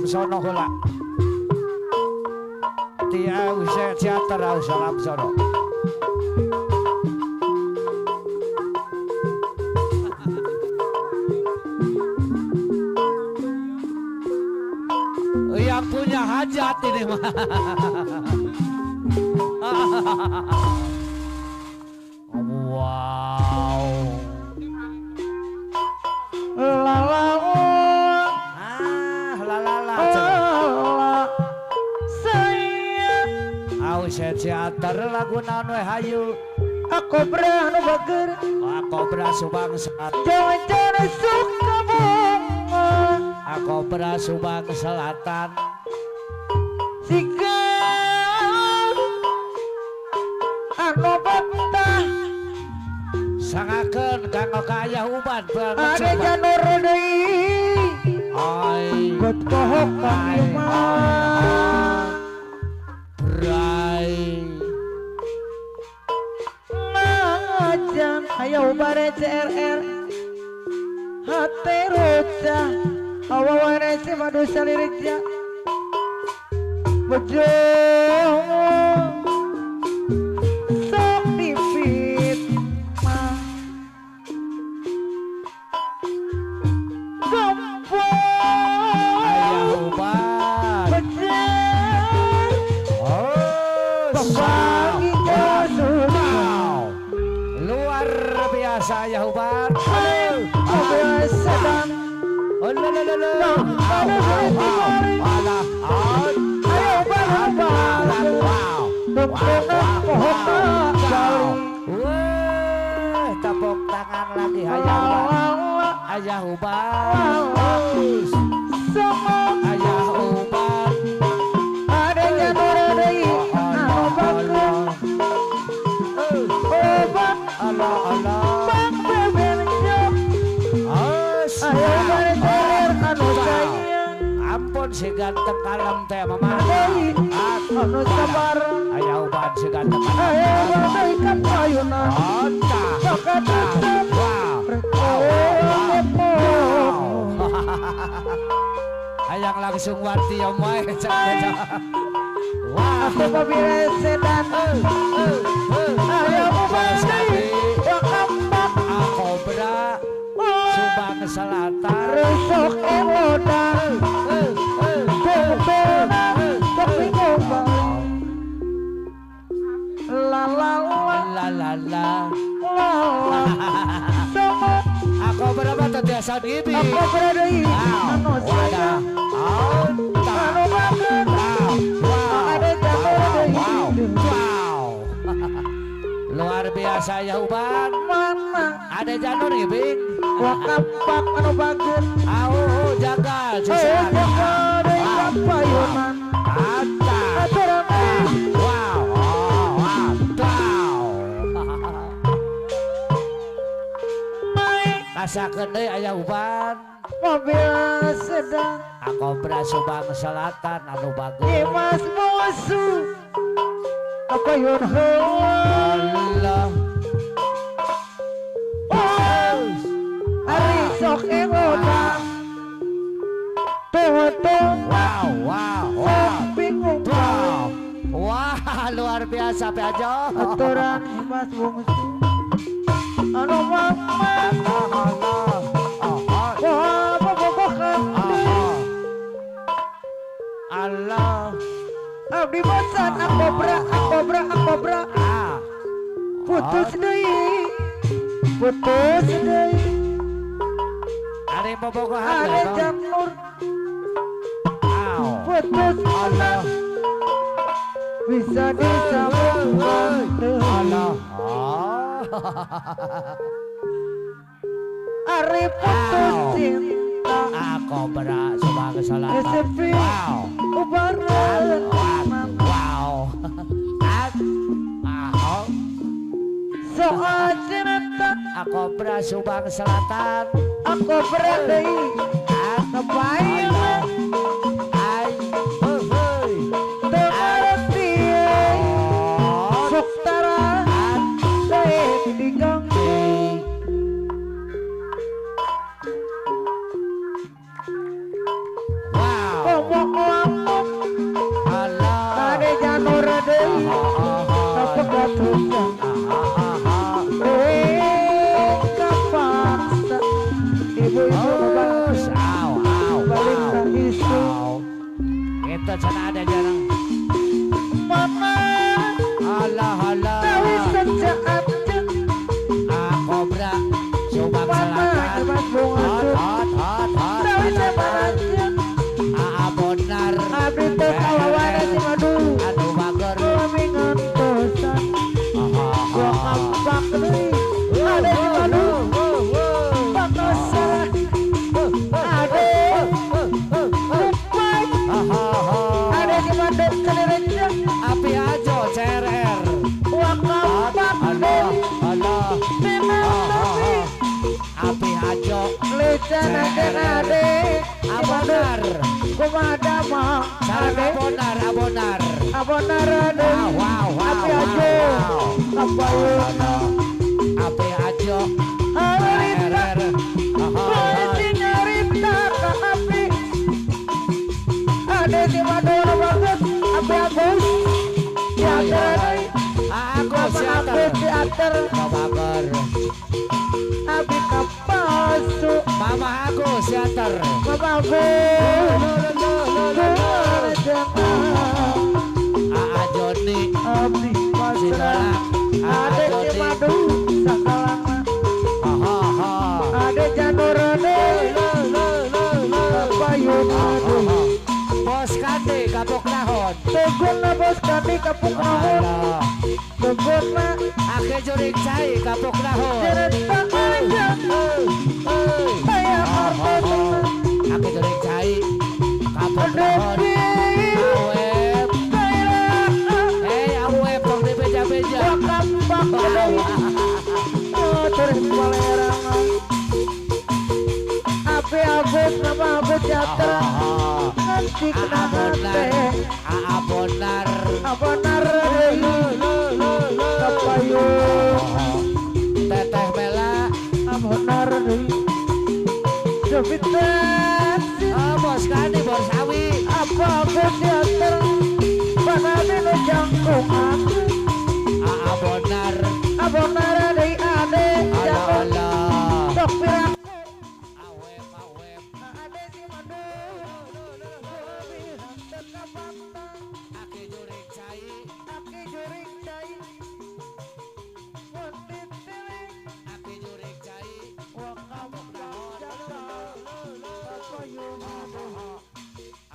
Lamsono heula. Ti Ause Theater Ause Lamsono. Yang punya hajat ini mah. Wow. La la ah la la la. La saya. Ause Theater lagu naon we hayu. Aku beranu bager. Aku Subang Selatan. Jangan suka bunga. Aku Subang Selatan. Siga anu betah. Sangakeun kanggo ka Ayah Uban. Ada janur deui. Ai. Got pohok ka imah. Brai. Ngajan aya ubare CRR. Hate rocah. Awawane si madu salirija. Bejo sok difitnah. Gempol Ayah Uban. Bejo Oh, pembagi wow. Luar biasa Ayah Uban. Mobil sedang. Oh, la la la la. Wah, tepuk tangan lagi Ayah Uban. Ayah Uban. Ayah Uban. Ada janur deui anu bagus. Obat Allah Allah. Bang bebenjo. Ayah bare celer anu sayang. Ampun si ganteng kalem teh mama. Anu sabar. Ayah Uban si ganteng kalem. Ayah uban deui ka payuna. Bakat tetep. Hayang langsung wanti om wae. Wah, aku mobil sedan. Ayah uban deui wakampak. Aku bra Subang Selatan. Rusuk ewoda. La la la la la la. Sama aku berapa terbiasa gibi. Aku berada di anu sayang. Anu bagus. Ada janur deui. Wow. Luar biasa ya Uban. Mana ada janur ibing. Wakampak anu bagus. Au jaga. Jaga deui ka payunan. Aturan wow. Rasakeun deui Ayah Uban. Mobil sedang. Aku Subang Selatan anu bagus. Imas musuh. Kapayun heula. Allah. Ari sok ewoda. Tuh Wow wow wow. Bingung. Wow. Wah, luar biasa Pak Ajo. Aturan Imas bungsu. Anu mama. Wah, bobogohan. Allah. Abdi bosan akobra akobra akobra. Putus deui. Putus deui. Ari bobogohan. Ari janur. Putus Allah. Bisa disambung. Allah. Ari putus cinta. Aku berak Subang Selatan. Wow. Wow. Soal cinta. Aku berak Subang Selatan. Aku berak deui. Kebayang. Ai. Teu ngarti. Sok tara. Daek diganggu. Wow. Api Ajo Licen ade Abonar kumaha mah Sareng Abonar Abonar Abonar Wow wow wow Api Ajo Kapayuna Api Ajo Harita nyarita ka api Ade di Madura bagus Api Agus Teater Agus Agus teater Babakar Abi kapasu Mama Agus teater Mama Agus Aa Joni Abdi Pasrah Ade di Madu sakalana Ade Janur Kapayuna Bos Kande kapok nahon Tuguna Bos Kande kapok nahon Tuguna Ake juring cai kapok nahon Cerita aja Saya arto Ake juring cai kapok nahon Aweb Hei aweb tong dibeja-beja Wakapak Terus balerang Api Agus nama Agus Teater Nanti kena hati Abonar Abonar Kapayun Teteh Bella Abonar Jovitan Bos Kani Bos Awi Apa Agus Teater Panani nu jangkungan Abonar Abonar deui ade Alah Sok pirang Aweb aweb Ade si Mandu Aki juring cai Aki juring cai Mun ditilik Aki juring cai Wong kapok jasa Kapayun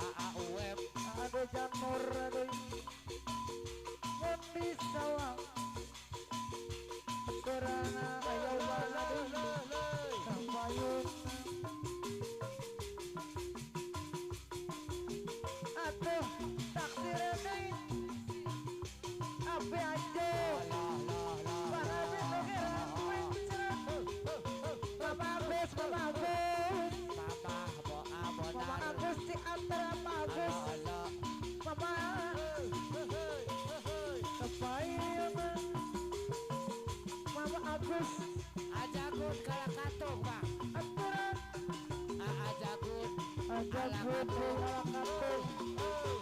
Aa uweb Ade janur deui Mun di sawah Kerana aya balad Kapayun Atuh taksir deui Api Ajo Parabi nu gerang Mama Agus Mama Agus Mama Mama Agus di antara Mama Agus Mama Kapayun Mama Agus Ajagun kalakatung Pak Aturan Ajagun Ajagun kalakatung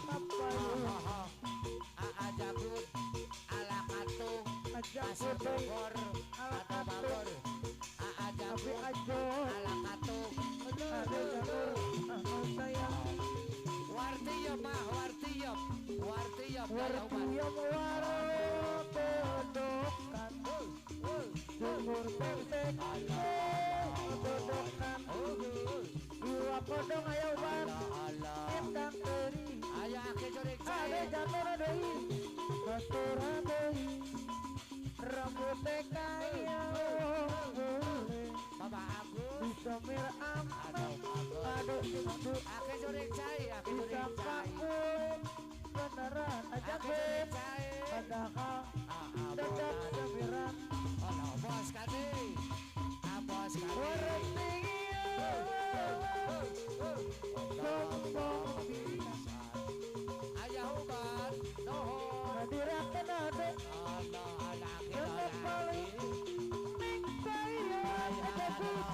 Kapayun Ajagun alakatung Ajagun Bogor atau Bogor Api Ajagun Ajo alakatung Ade janur anu sayang Wartiyem mah Wartiyem Wartiyem Wartiyem warung dodokan Sumur pesek dodokan Iwa kodong ayo ban Endang teri Ayo ake juring Ade cai janur deui Batura deui Rambute kaya wong bule Mama Agus Bisa mir aman Aduh si Mandu Ake juring cai ake Bisa juring cai paku Beneran aja Ake juring cai Padahal tetap semiran Oh bos Kande Bos Kande Sombong pisan Ayah uban nuhun Hadirakeun ade Allah Allah Jelek paling Ning saya aja Gus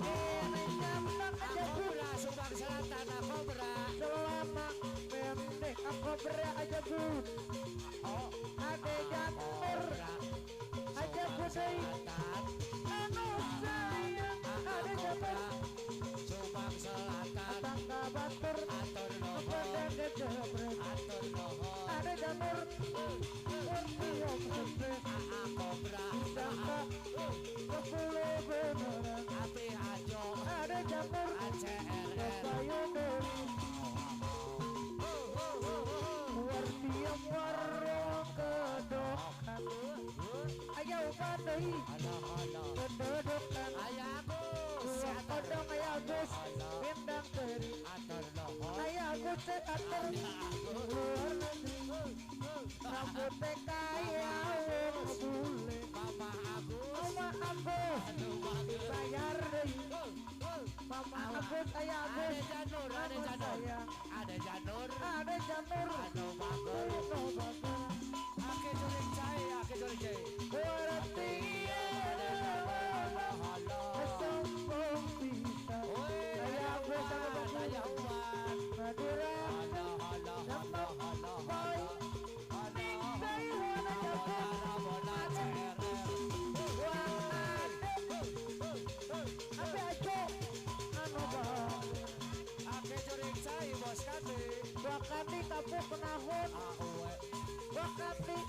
Ini nyampak aja Gus Kobra Subang Selatan Kobra Selama pendek aku beri aja Gus Oh Ade janur aja Gus deui Selatan Anu sayang ade janur Subang Selatan Tangga batur Atur nuhun Pedang kejebret Atur nuhun Ade janur Wartiyom sempit Kobra Disangka kepuluh beneran Api Ajo Ade janur ACRR Kapayun deui Wartiyom warung kedokan Aya upan deui Alah alah Kedodokan Ayah Agus Urang kodong aya Agus Bintang teri Atur nuhun Aya Agus teater Luar negeri Rambutnya kaya wong bule Mama Agus Mama Agus ada janur anu bager anu bager ake jurik cai ake jurik cai berarti sombong bisa aya uban aya uban Madura halo halo halo Wakati kapuk penahun wakati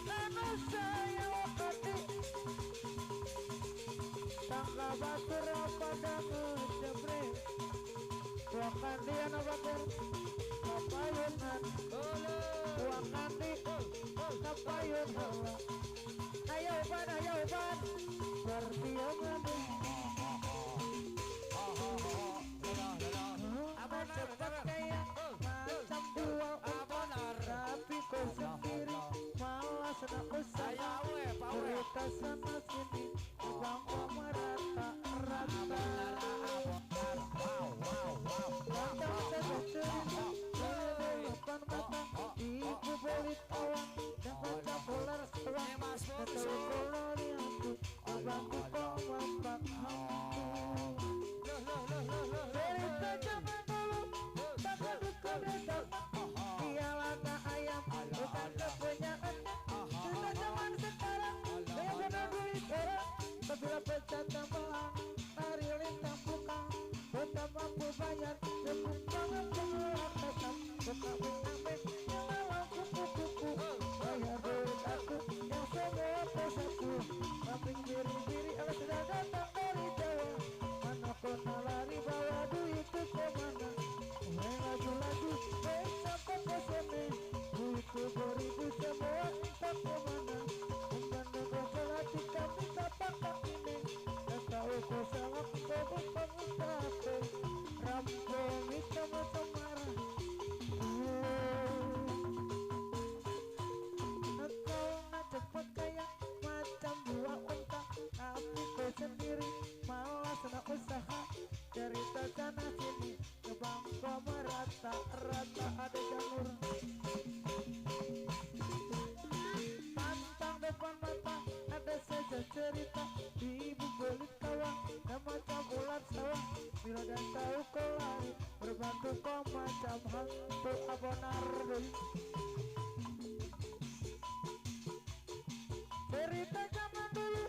anu saya wakati tangga batur pada ngejebre wakati anu batur kapayunan wakati kapayunan ayo ban bertiangan cepat kayak macam dua ular tapi kau sendiri malas nak usaha cerita sana sini bangku merata rata datang saja cerita dari depan mata ibu belit awan dan macam ular sewang tahu kolori aku abangku kau mampak hantu cerita zaman dulu tak ada dia laga ayam bukan kepunyaannya cerita zaman sekarang yang guna duit orang bila pecah tambahan lari lintang buka bukan mampu bayar cukup banget pengelakasan buka benang yang malam kupu-kupu bayar duit aku yang semua pesaku kambing biri-biri alas sudah datang dari Jawa mana kau lari bawa duit itu kemana laju-laju sampai ke sini duitku beribu semua entah kemana memandang berarti kami tapak ini dan tahu kau salah kau bukan terape rampung hitam atau marah kau nak cepat kayak macam buah unta tapi kau sendiri malas nak usaha cerita sana sini ke bangko merata-rata ada janur pantang depan mata ada saja cerita ibu belit kawan dan macam ular sawah bila dan tahu kau lari berbantu kau macam hantu abonar cerita zaman dulu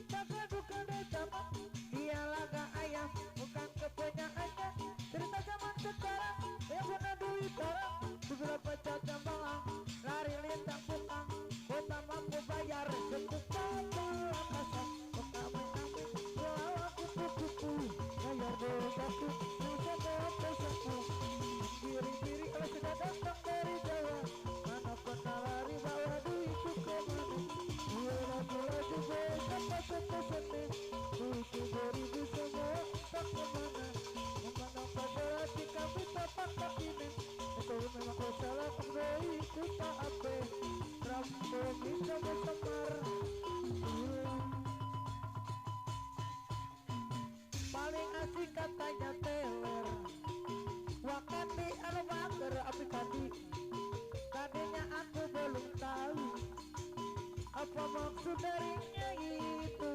tak duka zaman dia laga ayam bukan kepunyaannya cerita zaman sekarang yang guna duit orang beberapa caca malang lari lintang pukang kota mampu bayar cukup kapal buka menang lawa kupu-kupu bayar duit aku semua pesaku diri-diri kalau sudah datang dari Jawa mana pernah lari bawa duit itu kemana laju-laju sampai ke sini duitku beribu semua tak kemana memandang pada hati kami tapak ini itu memang kau salah itu tak apa rampung bisa bersemar paling asik katanya teler wakati anu bager api tadi tadinya aku belum tahu apa maksud darinya itu.